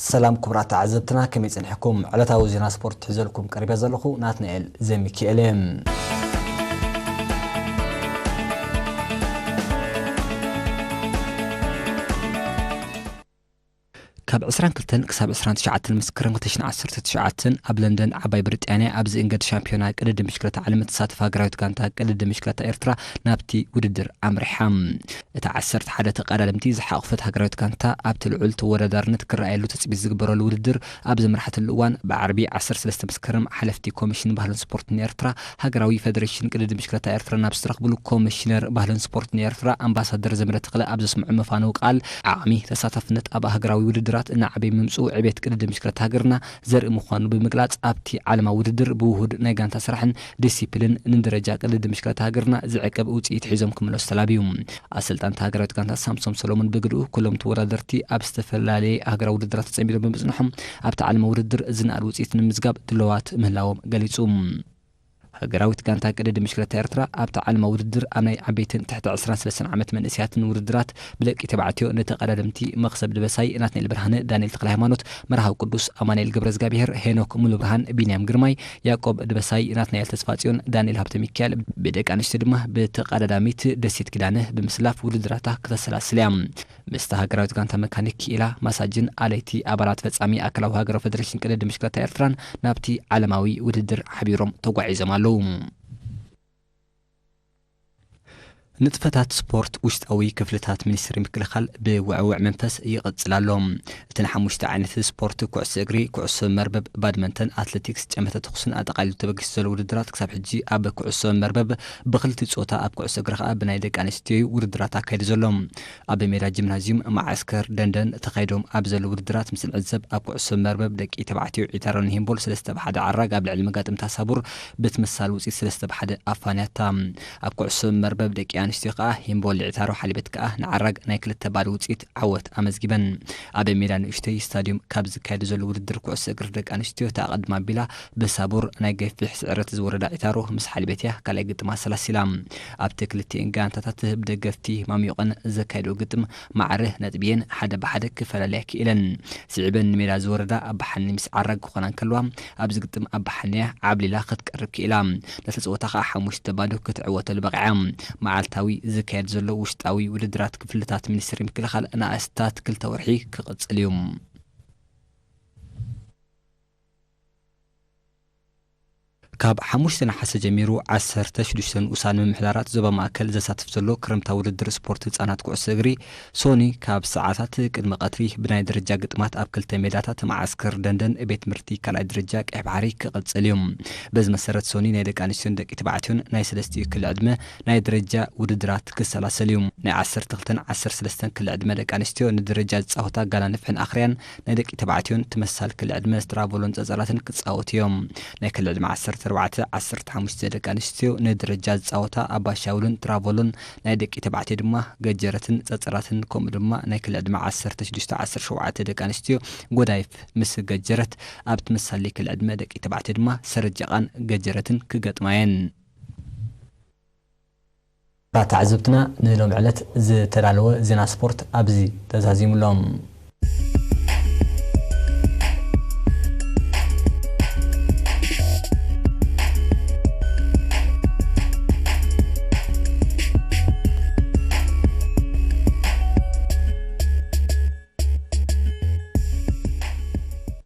ሰላም ክቡራት ተዓዘብትና፣ ከመይ ጸኒሕኩም? ዕለታዊ ዜና ስፖርት ሒዘልኩም ቀሪበ ዘለኹ ናትናኤል ዘሚካኤል እየ። ካብ ዕስራን ክልተን ክሳብ ዕስራን ትሽዓተን መስከረም ክልተ ሽሕን ዓሰርተ ትሽዓተን ኣብ ለንደን ዓባይ ብሪጣንያ ኣብ ዝእንገድ ሻምፒዮና ቅድድም ብሽክለታ ዓለም እትሳተፍ ሃገራዊት ጋንታ ቅድድም ብሽክለታ ኤርትራ ናብቲ ውድድር ኣምሪሓ። እታ ዓሰርተ ሓደ ተቐዳደምቲ ዝሓቖፈት ሃገራዊት ጋንታ ኣብቲ ልዑል ተወዳዳርነት ክረኣየሉ ትጽቢት ዝግበረሉ ውድድር ኣብ ዘምርሓትሉ እዋን፣ ብዓርቢ ዓሰርተ ሰለስተ መስከረም ሓለፍቲ ኮሚሽን ባህልን ስፖርትን ኤርትራ፣ ሃገራዊ ፌደሬሽን ቅድድም ብሽክለታ ኤርትራ ናብ ዝተረኽብሉ፣ ኮሚሽነር ባህልን ስፖርትን ኤርትራ ኣምባሳደር ዘመደ ተኽለ ኣብ ዘስምዖ መፋነዊ ቃል፣ ዓቕሚ ተሳታፍነት ኣብ ሃገራዊ ውድድራት እናዓበየ ምምጽኡ ዕቤት ቅድድም ብሽክለታ ሃገርና ዘርኢ ምዃኑ ብምግላጽ፣ ኣብቲ ዓለማዊ ውድድር ብውሁድ ናይ ጋንታ ስራሕን ዲሲፕሊን ንደረጃ ቅድድም ብሽክለታ ሃገርና ዝዕቅብ ውጽኢት ሒዞም ክምለሱ ተላብዩ። ኣሰልጣንቲ ሃገራዊት ጋንታ ሳምሶም ሰሎሞን ብግድኡ፣ ኩሎም ተወዳደርቲ ኣብ ዝተፈላለየ ሃገራዊ ውድድራት ተጸሚዶም ብምጽንሖም፣ ኣብቲ ዓለማዊ ውድድር ዝነኣድ ውጽኢት ንምምዝጋብ ድሉዋት ምህላዎም ገሊጹ። ሃገራዊት ጋንታ ቅድድም ብሽክለታ ኤርትራ ኣብቲ ዓለማዊ ውድድር ኣብ ናይ ዓበይትን ትሕቲ ዕስራን ሰለስተን ዓመት መንእሰያትን ውድድራት ብደቂ ተባዕትዮ ንተቐዳደምቲ መኽሰብ ደበሳይ፣ ናትናኤል ብርሃነ፣ ዳንኤል ተኽለ ሃይማኖት፣ መርሃዊ ቅዱስ፣ ኣማኑኤል ገብረዝጋብሄር፣ ሄኖክ ሙሉ ብርሃን፣ ቢንያም ግርማይ፣ ያዕቆብ ደበሳይ፣ ናትናኤል ተስፋጽዮን፣ ዳንኤል ሃብተ ሚካኤል፣ ብደቂ ኣንስትዮ ድማ ብተቐዳዳሚት ደሴት ኪዳነ ብምስላፍ ውድድራታ ክተሰላስል እያ። ምስታ ሃገራዊት ጋንታ መካኒክ ክኢላ፣ ማሳጅን ኣለይቲ ኣባላት ፈጻሚ ኣካላዊ ሃገራዊ ፌደሬሽን ቅድድም ብሽክለታ ኤርትራን ናብቲ ዓለማዊ ውድድር ሓቢሮም ተጓዒዞም ኣለዉ። ንጥፈታት ስፖርት ውሽጣዊ ክፍልታት ሚኒስትሪ ምክልኻል ብውዕውዕ መንፈስ ይቕጽል ኣሎ። እተን ሓሙሽተ ዓይነት ስፖርት፣ ኩዕሶ እግሪ፣ ኩዕሶ መርበብ፣ ባድመንተን ኣትሌቲክስ፣ ጨመተ ተኹስን ኣጠቓሊሉ ተበጊሱ ዘሎ ውድድራት ክሳብ ሕጂ ኣብ ኩዕሶ መርበብ ብክልቲ ጾታ፣ ኣብ ኩዕሶ እግሪ ከኣ ብናይ ደቂ ኣንስትዮ እዩ ውድድራት ኣካይዱ ዘሎ። ኣብ ሜዳ ጂምናዝዩም መዓስከር ደንደን ተኻይዶም ኣብ ዘለዉ ውድድራት ምስ ንዕዘብ፣ ኣብ ኩዕሶ መርበብ ደቂ ተባዕትዮ ዒታሮን ሂምቦል ሰለስተ ብ ሓደ ዓራግ ኣብ ልዕሊ መጋጥምታ ሳቡር ብትምሳል ውጽኢት ሰለስተ ብ ሓደ ኣፋንያታ። ኣብ ኩዕሶ መርበብ ደቂ ኣንስትዮ ከኣ ሂምቦል ዒታሮ ሓሊበት ከኣ ንዓራግ ናይ ክልተ ባዶ ውጽኢት ዓወት ኣመዝጊበን። ኣብ ሜዳ ንእሽተይ ስታድዩም ካብ ዝካየድ ዘሎ ውድድር ኩዕሶ እግሪ ደቂ ኣንስትዮ፣ እታ ኣቐድም ኣቢላ ብሳቡር ናይ ገፊሕ ስዕረት ዝወረዳ ዒታሮ ምስ ሓሊበት እያ ካልኣይ ግጥማ ኣሰላሲላ። ኣብቲ ክልቲኤን ጋንታታት ብደገፍቲ ማሚቖን ዘካየድኦ ግጥም ማዕረ ነጥቢየን ሓደ ብሓደ ክፈላለያ ክኢለን። ስዒበን ንሜዳ ዝወረዳ ኣባሓኒ ምስ ዓራግ ክኾና እንከለዋ፣ ኣብዚ ግጥም ኣባሓንያ ዓብሊላ ክትቀርብ ክኢላ። ነቲ ጸወታ ከኣ ሓሙሽተ ባዶ ክትዕወተሉ በቒዓ። መዓልታዊ ዝካየድ ዘሎ ውሽጣዊ ውድድራት ክፍልታት ሚኒስትሪ ምክልኻል ንኣስታት ክልተ ወርሒ ክቕጽል እዩ። ካብ ሓሙሽተ ነሓሰ ጀሚሩ ዓሰርተ ሽዱሽተ ንኡሳን ምምሕዳራት ዞባ ማእከል ዘሳትፍ ዘሎ ክረምታዊ ውድድር ስፖርት ህጻናት ኩዕሶ እግሪ፣ ሶኒ ካብ ሰዓታት ቅድሚ ቀትሪ ብናይ ደረጃ ግጥማት ኣብ ክልተ ሜዳታት መዓስከር ደንደን ቤት ትምህርቲ ካልኣይ ደረጃ ቀይሕ ባሕሪ ክቕጽል እዩ። በዚ መሰረት፣ ሶኒ ናይ ደቂ ኣንስትዮን ደቂ ተባዕትዮን ናይ ሰለስቲኡ ክሊ ዕድመ ናይ ደረጃ ውድድራት ክሰላሰል እዩ። ናይ ዓሰርተ ክልተን ዓሰርተ ሰለስተን ክሊ ዕድመ ደቂ ኣንስትዮ ንደረጃ ዝጻወታ ጋላ ንፍሕን ኣኽርያን፣ ናይ ደቂ ተባዕትዮን ተመሳሳሊ ክሊ ዕድመ ስትራቮሎን ጸጸራትን ክጻወቱ እዮም። ናይ ክሊ ዕድመ ዓሰርተ ኣርባዕተ ዓሰርተ ሓሙሽተ ደቂ ኣንስትዮ ንደረጃ ዝጻወታ ኣባሻውልን ትራቮሎን፣ ናይ ደቂ ተባዕትዮ ድማ ገጀረትን ጸጸራትን፣ ከምኡ ድማ ናይ ክሊ ዕድመ ዓሰርተ ሽዱሽተ ዓሰርተ ሸውዓተ ደቂ ኣንስትዮ ጎዳይፍ ምስ ገጀረት፣ ኣብ ተመሳሳሊ ክሊ ዕድመ ደቂ ተባዕትዮ ድማ ሰረጀቓን ገጀረትን ክገጥማ እየን። ተዓዘብትና፣ ንሎም ዕለት ዝተዳለወ ዜና ስፖርት ኣብዚ ተዛዚሙሎም።